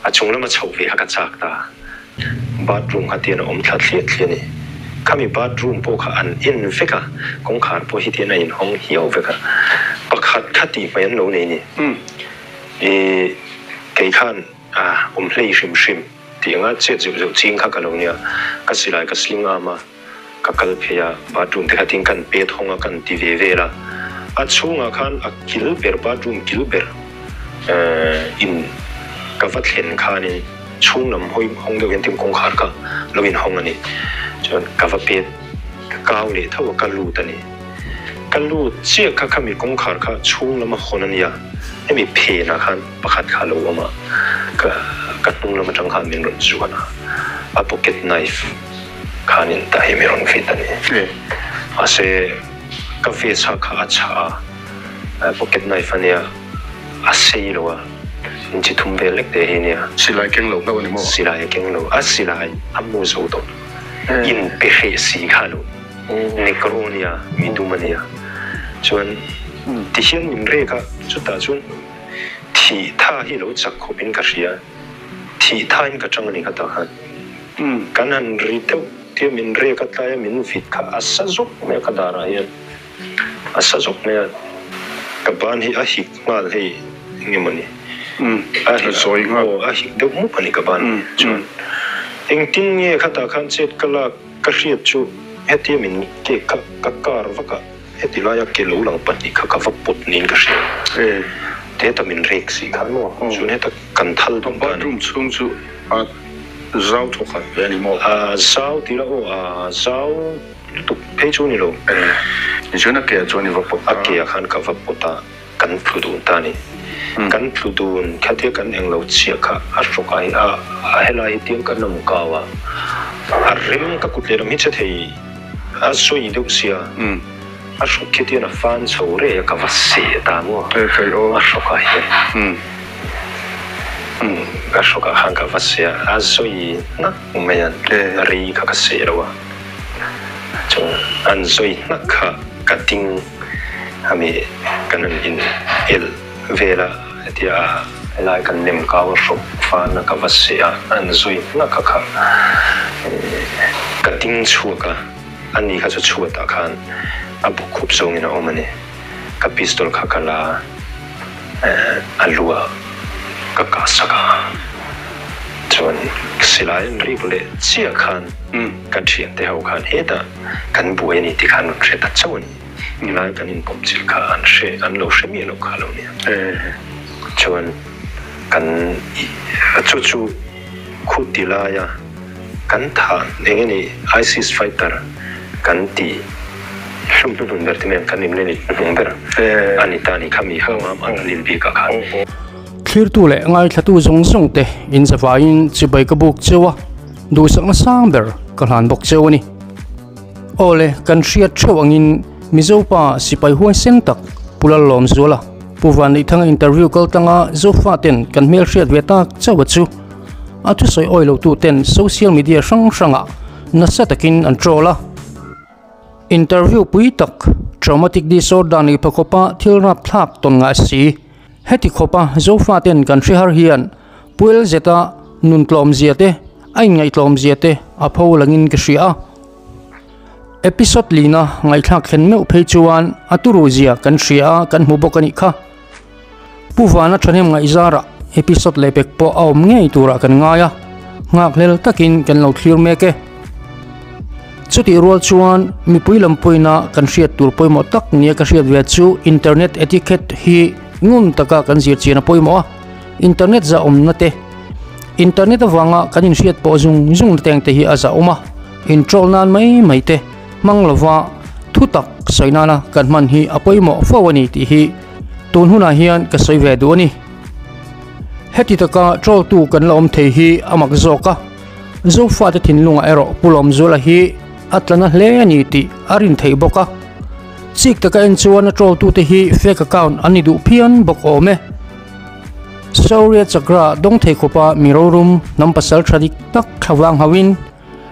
A chung lama chhoh ve kha ka chak ta. Bathroom kha tian a awm thla thliah thliah a ni. Khami bathroom pawh kha an en vek a, kawngkhar pawh hi tian a inhawng hiau vek a. Pakhat kha tih hmai an lo nei ni. I kei khan a awm hlei hrim hrim tih anga chet zeuh zeuh ching kha ka lo nia. Ka silai ka sling am a. Ka kal phei a, bathroom te kha tin kan pet hawng a kan ti ve vel a, a chhungah khan a kil ber bathroom kil ber in ka va thlen khanin chhung lam hawi hawng deuh hian tin kawngkhar kha lo in hawng a ni. Chuan ka va pet ka kau leh tho a ka lut a ni. Ka lut chiah kha khami kawngkhar kha chhung lama hawn a nia, hemi phenah khan pakhat kha a lo awm a, ka ka hnung lam atang khan min rawn zuan a, a pocket knife. Khanin tah hi mi rawn fit a ni. Mahse, ka vest ha kha a chhah a, pocket knife a nia, a sei lo a, inchi thum vel lek te hi nia. Silai keng lo hlauh a ni maw? Silai a keng lo, a silai a mu zo tawh. In pe hreh si kha lo. Negro a nia, mi dum a nia. Chuan tihian min rek a, chutah chuan thih tha hi lo chak khawpin ka hria. Thih thain ka tang a ni kha tah khan. Kan han ri deuh tia min rek a tlaia min vit kha a sa zawk mai a ka darah hian a sa zawk mai a. Ka ban hi a hik nghal hei eng emaw ni a aw a hik deuh mup a ni ka ban chuan engtin nge khatah khan chet ka lak ka hriat chu hetia min kek kha ka kar vak a. Heti laia ke lo lang pahnih kha ka va pawt niin ka hria. Heta min rek si khan maw? Chuan heta kan thal dun ta a ni. Bathroom chhung chu a zau thaw khat ve a ni maw? A zau ti la aw, a zau lutuk phei chu a ni lo. Tichuan a ke ah chuan i va pawt ta. A ke ah khan ka va pawt a, kan tlu dun ta a ni. Kan tlu dun khatia kan englo chiah kha a hrawk ah hi a, a helai hi tiang ka nam kau a, a rem ka kut lehlam hi che thei. A sawi deuh sia, a hrawk khi tian a fan chho reh a, ka va seh ta maw? A hrawk ah hian ka hrawk ah khan ka va seh a, a sawi hnak mai a, rei kha ka seh lo a, chuan an sawi hnak kha ka ding ami kan han in elh vel a, hetia helai kan nem kau a hrawk fan a ka va seh a, an sawi hnak a kha ka ding chhuak a, ani kha chu chhuatah khan a buk khup zawngin a awm a ni. Ka pistol kha ka la a, a luah ka kah sak a, chuan silai an rik leh chiah khan ka thiante ho khan hetah kan buai a ni tih kha an rawn hre ta chauh a ni. Nilai kan inpawm chilh kha an hre, an lo hre miah loh kha a lo nia. Chuan kan chu chu khu ti laia kan thah eng nge ni ISIS fighter kan ti hlum hnuhnun ber te mai ang kan inlen hnuhnung ber a ni ta ni kha mi kha mam an lil bik ah khan. Thlirtu leh ngaithlatu zawng zawng te in zavaiin chibai ka buk cheu a, duhsakna sang ber ka hlan bawk cheu a ni. Awle, kan hriat theuh angin Mizo pa sipai huaisen tak Pu Lallawmzuala, Pu Vanneihthanga interview kal tlanga Zofa ten kan hmel hriat ve tak chauh a chu. A thusawi awi lo tu ten social media hrang hrangah nasa takin an troll a. Interview pui tak traumatic disorder nei pha khawpa thil rapthlak tawn ngah si. Heti khawpa Zofa ten kan hre har hian Pu LZ-a nun tlawmzia te, a inngaihtlawmzia te a pho langin ka hria a. Episode lina ngaihthlak thlen meuh phei chuan a turu zia kan hria a, kan hmu bawk a nih kha. Pu Vana thahnem ngaihzarah episode leh pek pawh a awm ngei turah kan ngai a, nghakhlel takin kan lo thlir mek e. Chutih rual chuan mipui lam pawina kan hriat tur pawimawh tak nia ka hriat ve chu internet etiquette hi ngun taka kan zir chian a pawimawh a, internet zahawmna te, internet avanga kan inhriat pawh zung zung na teng te hi a zahawm a. Introll nan mai mai te hmang lova thu tak sawi nana kan hman hi a pawimawh fo a ni tih hi tun hunah hian ka sawi ve duh a ni. Heti taka troll tu kan la awm thei hi a mak zawk a, Zofate thinlungah erawh Pu Lawmzuala hi a tla na hle a ni tih a rin theih bawk a. Chik taka en chuan a troll tute hi fake account an ni duh phian bawk awm e. Shaurya Chakra dawng thei khawpa mi rorum hnam pasal tha dik tak thlavang hauhin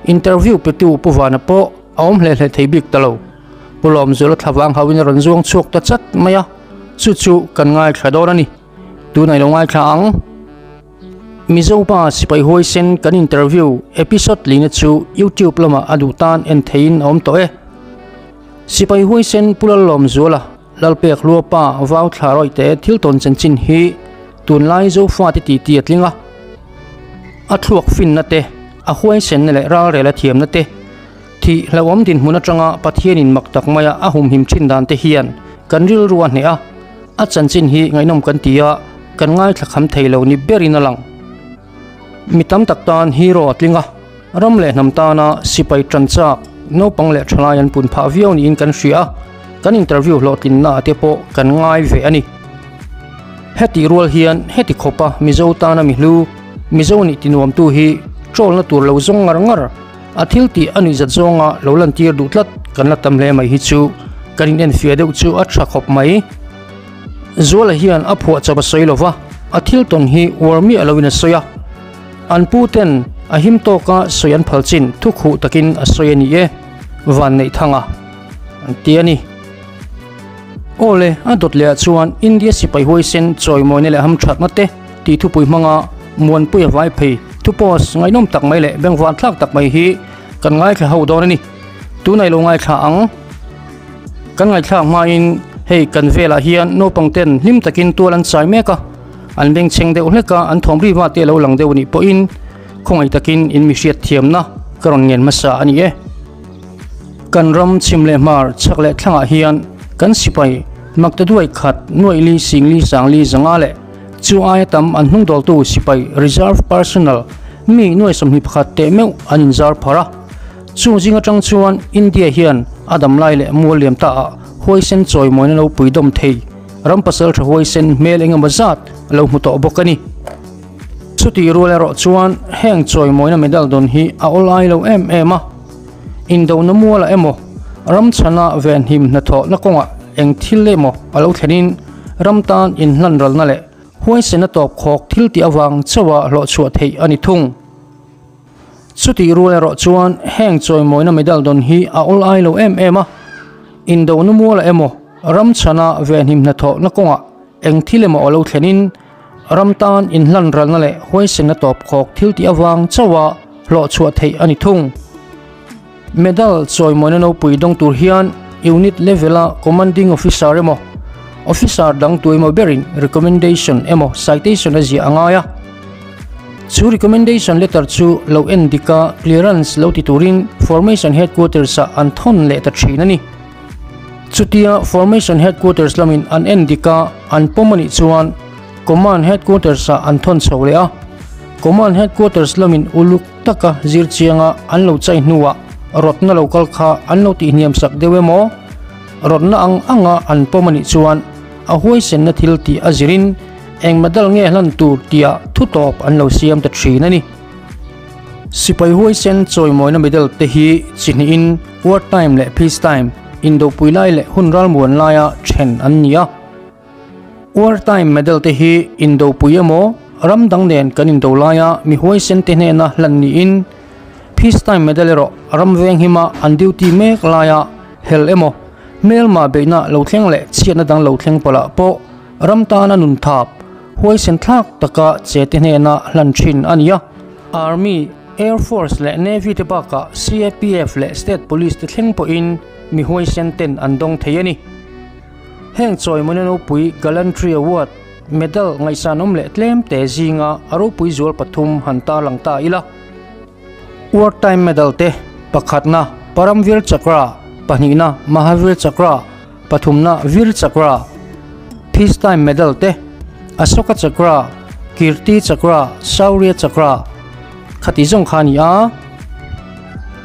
Interview petu Pu Vana pawh a awm hle hle thei bik ta lo. Pu Lawmzuala thlavang hauhin a rawn zuang chhuak ta chat mai a, chu chu kan ngaithla dawn a ni. Tunah i lo ngaithla ang. Mizo pa sipai huaisen kan interview episode lina chu YouTube lamah a duh tan en theihin a awm tawh e. Sipai huaisen Pu Lallawmzuala, Lalpek Hluapa vau thla rawih te thil tawn chanchin hi tunlai Zofate titi a tling a. A thluak finna te, a huaisenna leh ralrel a thiamna te, thih hlauhawm dinhmun atanga Pathianin mak tak maia a humhim thin dan te hian kan rilru a hneh a, a chanchin hi ngaihnawm kan ti a, kan ngaithla kham thei lo ni berin a lang. Mi tam tak tan hero a tling a, ram leh hnam tana sipai tan chak naupang leh thalai an pun phah viau niin kan hria a, kan interview hlawhtlinna ah te pawh kan ngai ve a ni. Heti rual hian heti khawpa Mizo tana mi hlu, Mizo nih tinuamtu hi troll na tur lo zawng ngar ngar a thil tih a nuihzat zawnga lo lantir duh tlat kan la tam hle mai hi chu kan inenfiah deuh chu a tha khawp mai. Zuala hian a phuah chawp a sawi lova, a thil tawn hi uar miah loin a sawi a. An pu ten a him tawka sawi an phal chin thu khuh takin a sawi a ni e, Vanneihthanga an ti a ni. Aw le, a dawt lehah chuan India sipai huaisen chawimawina leh hamthatna te tih thupui hmanga Muanpuia vai phei thu post ngaihnawm tak mai leh bengvan thlak tak mai hi kan ngaithla ho dawn a ni. Tunah i lo ngaithla ang. Kan ngaihthlak hmain hei kan velah hian naupang ten hlim takin tual an chai mek a, an bengchheng deuh hlek a, an thawm ri va te a lo lang deuh a nih pawhin khawngaih takin in mi hriat thiamna ka rawn ngen hmasa a ni e. Kan ram chhim leh hmar chhak leh thlangah hian kan sipai makta duai khat nuaih li sing li sang li zanga leh chu aia tam an hnungdawltu sipai reserve personnel mi nuai 21 teh meuh an inzar phar a. Chung zing atang chuan India hian a dam lai leh mual liam ta ah huaisen chawimawina lo pui dawm thei ram pasal tha huaisen hmel engemaw zat a lo hmu tawh bawk a ni. Chutih rual erawh chuan heng chawimawina medal dawn hi a awl ai lo em em a. Indona mualah emaw, ram chhana venhim hnathawhna kawngah eng thil emaw a lo thlenin ram tan inhlanralna leh huaisena tawpkhawk thil tih avang chauha hlawhchhuah theih a ni thung. Chutih rual erawh chuan heng chawimawina medal dawn hi a awl ai lo em em a. Indona mualah emaw, ram chhana venhim hnathawhna kawngah eng thil emaw a lo thlenin Ram tan inhlanralna leh huaisenna tawpkhawk thil tih avang chauha hlawhchhuah theih a ni thung. Medal chawimawina nopui dawng tur hian Unit level-a Commanding Officer emaw, Officer dang tu emaw berin recommendation emaw citation a ziah a ngai a. Chu recommendation letter chu lo en dik a clearance lo ti turin Formation Headquarters-ah an thawn leh ta thin a ni. Chutia Formation Headquarters lamin an en dik a, an pawm a nih chuan Command Headquarters ah an thawn chho leh a. Command Headquarters lamin uluk taka zir chianga an lo chai hnuah rawtna lo kal kha an lo tihhniam sak deuh emaw, rawtna ang anga an pawm a nih chuan a huaisenna thil tih a zirin eng medal nge hlan tur tia thutawp an lo siam ta thin a ni. Sipai huaisen chawimawina medal te hi chi hnihin War time leh Peace time, indopui lai leh hun ralmuan laia then an ni a. War time medal te hi indopui emaw, ram dang nen kan indo laia mi huaisen te hnena hlan niin, Peace time medal erawh ram venghima an duty mek laia hel emaw, hmelma beihna lo thleng leh chhiatna dang lo thleng pawlah pawh ram tana nun thap, huaisen thlak taka che te hnena hlan thin a ni a. Army, Air Force leh Navy te bakah CAPF leh State Police te thleng pawhin mi huaisen ten an dawng thei a ni. Heng chawimawina ropui Gallantry Award, medal ngaihsanawm leh tlem te zinga a ropui zual pathum han tarlang ta ila. War Time Medal te, pakhatna Paramvir Chakra, pahnihna Mahavir Chakra, pathumna Vir Chakra, Peace Time Medal te, Ashoka Chakra, Kirti Chakra, Shaurya Chakra khati zawng kha a ni a.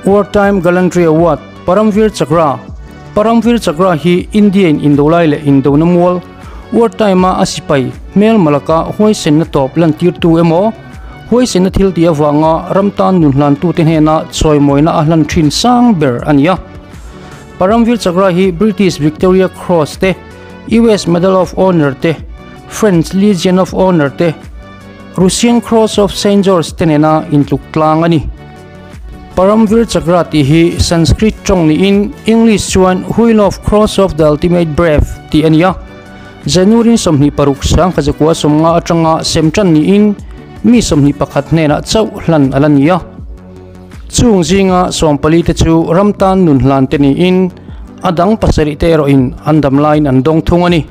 War Time Gallantry Award, Paramvir Chakra, Paramvir Chakra hi India in indo lai leh indona mual, War Time a a sipai hmel malaka huaisenna tawp lantirtu emaw, huaisenna thil tih avanga ram tan nun hlantute hnena chawimawina a hlan thin sang ber a ni a. Paramvir Chakra hi British Victoria Cross te, US Medal of Honor te, French Legion of Honor te, Russian Cross of Saint George te nena intluk tlang a ni. Paramvir Chakra tih hi Sanskrit tawng niin English chuan Wheel of Cross of the Ultimate Brave tih a ni a. January 26 sangkha zakua 50 atanga sem tan niin mi 21 hnenah chauh hlan a la ni a. Chung zinga 14 te chu ram tan nun hlan te niin a dang pasarih te erawhin an dam laiin an dawng thung a ni.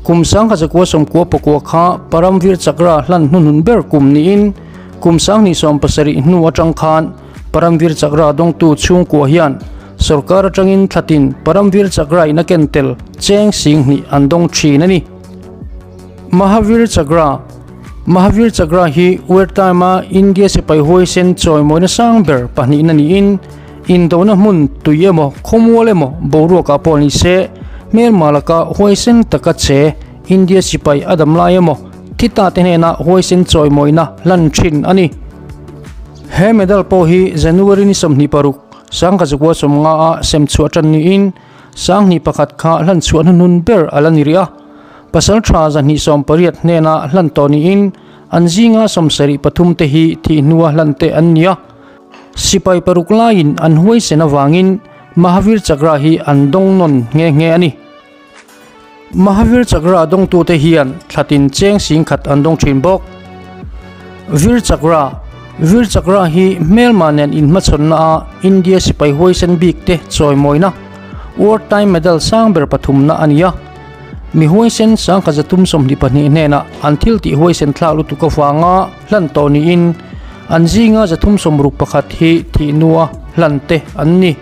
Kum 1999 kha Paramvir Chakra hlan hnuhnun ber kum niin kum 2070 hnu atang khan Paramvir Chakra dawngtu chhungkua hian sorkar atangin thlatin Paramvir Chakra in a ken tel cheng 20,000 an dawng thin a ni. Mahavir Chakra Mahavir Chakra hi wartime a India sipai huaisen chawimawina sang ber pahnihna niin indona hmun tui emaw khawmual emaw boruakah pawh ni se hmelma laka huaisen taka che India sipai a dam lai emaw thi ta te hnena huaisen chawimawina hlan thin a ni. He medal pawh hi January ni 26 1950 a sem chhuah tan niin 21 kha hlan chhuah hnuhnun ber a la ni rih a. Pasal tha 280 hnena hlan tawh niin an zinga 73 te hi thi hnua hlan te an nia. Sipai paruk laiin an huaisen awangin Mahavir Chakra hi an dawng nawn nge nge a ni. Mahavir Chakra dawngtu te hian thlatin cheng 10,000 an dawng thin bawk. Vir Chakra Vir Chakra hi hmelma nen inhmachhawnna a India sipai huaisen bik te chawimawina wartime medal sang ber pathumna a ni a. Mi huaisen 132 hnena an thil tih huaisen thlak lutuk awanga hlan tawh niin an zinga 361 hi thi nua hlan te an ni.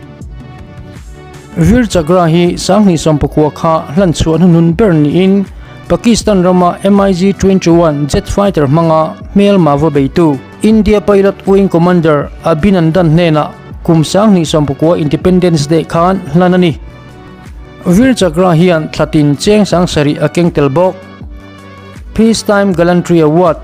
Vir Chakra hi 1990 kha hlan chhuah hnuhnun ber niin Pakistan rama MiG-21 jet fighter hmanga hmelma va beitu India pilot wing commander Abhinandan hnena kum 1990 Independence Day khan hlan a ni. Vir Chakra hian thlatin cheng 7,000 a keng tel bawk. Peacetime Gallantry Award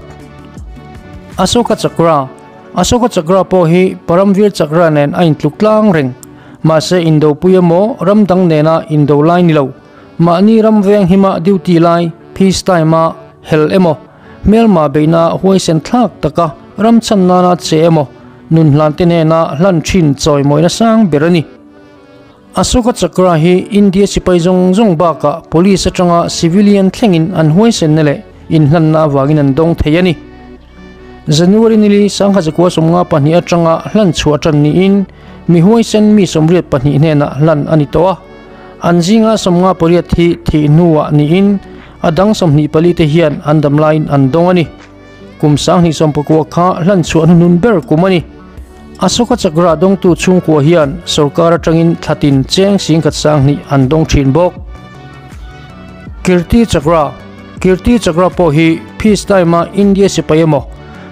Ashoka Chakra Ashoka Chakra pawh hi Paramvir Chakra nen a intluk tlang reng. Mahse indo pui emaw ramdang nena indo lai ni lo. Mahni ram veng hima duty lai peacetime a hel emaw hmelma beina huaisen thlak taka ram chan nana che emaw nun hlan te nena hlan thin chawimawina sang ber a ni. Ashoka Chakra hi India sipai zawng zawng baka police atanga civilian thlengin an huaisen na leh inhlan na awangin an dawng thei a ni. January nili 1952 atanga hlan chhuah tan niin mi huaisen mi 82 hnena hlan a ni tawh a. An zinga 58 hi thi hnuah niin a dang 24 te hian an dam laiin an dawng a ni. Kum 1990 kha hlan chhuah hnuhnun ber kum a ni. Ashoka Chakra dawngtu chhungkua hian sorkar atangin thlatin cheng 10,000 an dawng thin bawk. Kirti Chakra Kirti Chakra pawh hi peacetime a India sipai emaw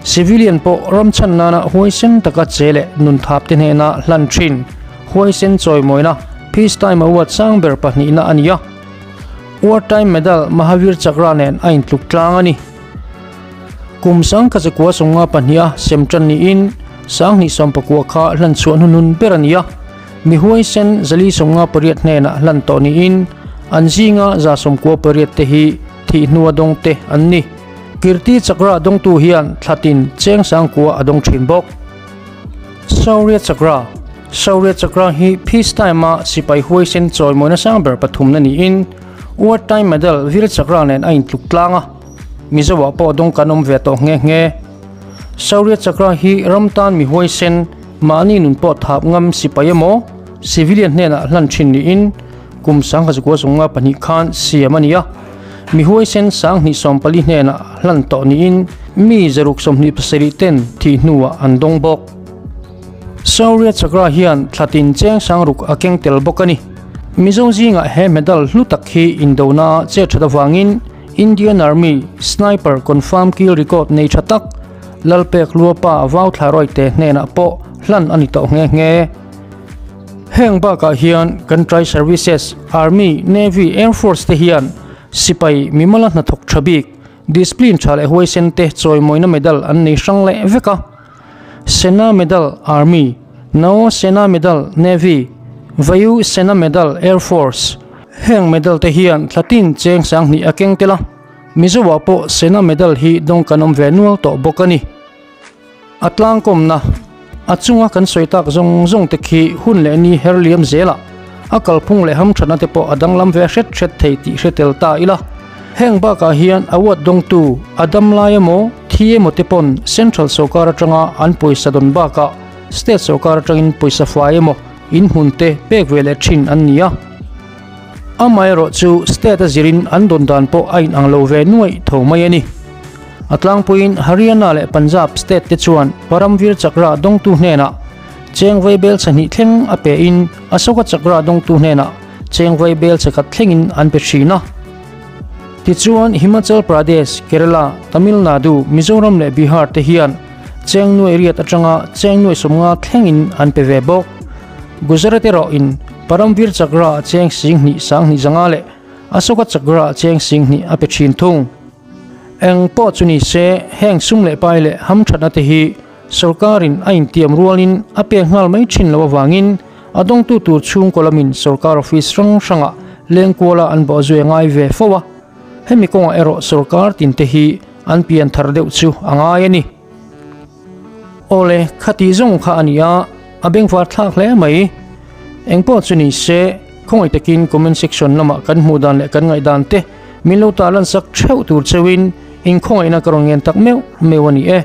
civilian pawh ram chan nana huaisen taka che leh nun thap te hnena hlan thin huaisen chawimawina peacetime award sang ber pahnihna a ni a. Wartime medal Mahavir Chakra nen a intluk tlang a ni. Kum 1952 a sem tan niin 1990 kha hlan chhuah hnuhnun ber a ni a. Mi huaisen 458 hnena hlan tawh niin an zinga 198 te hi thi hnua dawng te an ni. Kirti Chakra dawngtu hian thlatin cheng 9,000 a dawng thin bawk. Shaurya Chakra Shaurya Chakra hi peacetime a sipai huaisen chawimawina sang ber pathumna niin wartime medal Vir Chakra nen a intluk tlang a. Mizoah pawh dawng kan awm ve tawh nge nge. Shaurya Chakra hi ram tan mi huaisen mahni nun pawh thap ngam sipai emaw civilian hnena hlan thin niin kum 1952 khan siam a ni a. Mi huaisen 240 hnena hlan tawh niin mi 627 ten thi hnuah an dawng bawk. Shaurya Chakra hian thlatin cheng 6,000 a keng tel bawk a ni. Mizo zinga he medal hlu tak hi indona che that awangin Indian Army sniper confirm kill record nei tha tak Lalpek Luapa vau thla roi te hnena pawh hlan a ni tawh nge nge. Heng bakah hian country services Army, Navy, Air Force te hian sipai mimala hnathawk tha bik discipline tha leh huaisen te chawimawina medal an nei hrang leh vek a. Sena Medal Army, Nao Sena Medal Navy, Vayu Sena Medal Air Force. Heng medal te hian thlatin cheng 2,000 a keng tela. Mizoah pawh Sena Medal hi dawng kan awm ve nual tawh bawk a ni. A tlangkawmna a chunga kan sawi tak zawng zawng te khi hun leh ni her liam zela a kalphung leh ham thana te pawh a danglam ve hret hret thei tih hre tel ta ila. Heng bakah hian award dawngtu a dam lai emaw thi thi emaw te pawn Central sawrkar atanga an pawisa dawn bakah State sawrkar atangin pawisa fai emaw in hmun te pek ve leh thin an ni a. Amaherawhchu State a zirin an dawn dan pawh a inang lo ve nuaih tho mai a ni. A tlangpuiin Haryana leh Punjab State te chuan Paramvir Chakra dawngtu hnenah cheng vai bel chahnih thleng a pein Ashoka Chakra dawngtu hnenah cheng vai bel chakhat thlengin an pe thin a. Tichuan Himachal Pradesh, Kerala, Tamil Nadu, Mizoram leh Bihar te hian cheng nuai riat atanga cheng nuai sawmnga thlengin an pe ve bawk. Gujarat erawhin Paramvir Chakra a cheng singhnih sanghnih zanga leh Ashoka Chakra a cheng singhnih a pe thin thung. Eng pawh chu ni se, heng sum leh pai leh hamthatna te hi Sorkarin a intiam rualin a pek nghal mai thin loh avangin a dawngtu tur chhungkaw lamin sorkar office hrang hrangah lengkuala an bawhzui a ngai ve fo a, hemi kawngah erawh sorkar tinte hi an pian thar deuh chu a ngai a ni. Awle, khati zawng kha a ni a, a bengvar thlak hle mai. Engpawh chu ni se, khawngaih takin comment section lamah kan hmuh dan leh kan ngaihdan te min lo tarlan sak theuh tur cheuhin inkhawngaihna ka rawn ngen tak meuh meuh a ni e.